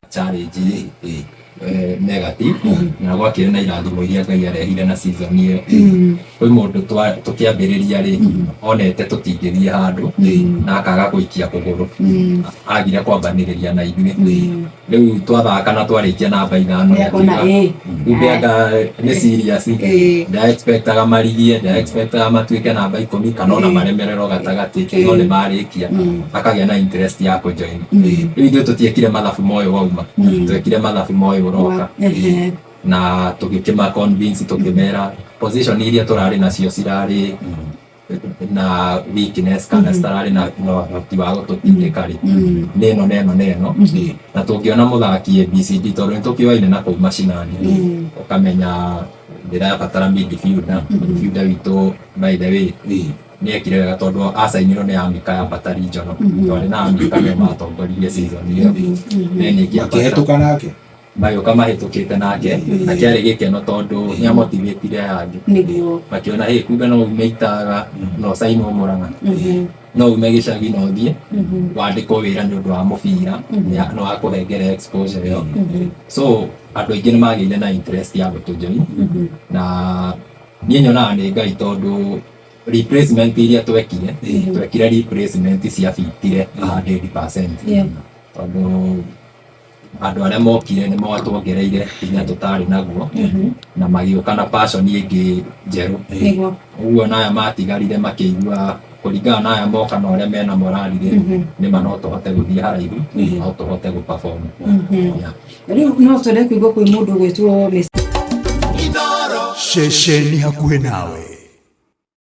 Challenge negative na gwakĩrĩ na irathimo iria Ngai arehire na season ĩyo. Kwĩ mũndũ tũkĩambĩrĩria rĩ, onete tũtingĩthiĩ handũ na akaga gũikia kũgũrũ, agire kwambanĩrĩria na ithuĩ. Rĩu twathaka na twarĩkia namba 5, Nĩakona, akiuga, "Kumbe anga nĩ serious." Nda expectaga marigie, nda expectaga matuĩke namba 10 kana ona maremererwo gatagatĩ, no nĩ marĩkia akagĩa na interest ya kũjoin. Rĩu ithuĩ tũtiekire mathabu moyũ wauma, twekire mathabu moyũ ũroka. Na tũgĩkĩma convince, tũkĩmera position iria tũrarĩ nacio cirarĩ na weakness kana citararĩ na ũhoti wa gũtũtindĩka rĩ, nĩ ĩno na ĩno na ĩno, na tũngĩona mũthaki ABCD, tondũ nĩ tũkĩoaine na kũu macinani, ũkamenya ndĩrabatara midfielder. Midfielder witũ, by the way, nĩ ekire wega tondũ acainirwo nĩ Amika ya Bata Regional. Twarĩ na Amika, nĩo matongoririe season ĩyo. Then ĩngĩambata Makĩhetũka nake. Magĩũka mahĩtũkĩte nake, na kĩarĩ gĩkeno tondũ nĩ amotivatire aya angĩ. Makĩona, "Hey, kumbe no ume itaga no cainwo Mũrang'a, no ume gĩcagi na ũthiĩ wandĩkwo wĩra nĩ ũndũ wa mũbira, no akũhengere exposure ĩyo." So andũ aingĩ nĩ magĩire na interest ya gũtũjoin, na niĩ nyonaga nĩ Ngai tondũ replacement iria twekire, replacement ciabitire 100%, tondũ andũ arĩa mokire nĩ matwongereire hinya tũtarĩ naguo na magĩũka na passion ĩngĩ njerũ. Ũguo na aya matigarire makĩigua kũringana na aya moka na ũrĩa mena morali rĩ, nĩma no tũhote gũthiĩ haraihu, no tũhote gũ-perform. Yeah. Rĩu no twende kũigua kwĩ mũndũ ũgwĩtwo Mr. Ceceni hakuhĩ nawe.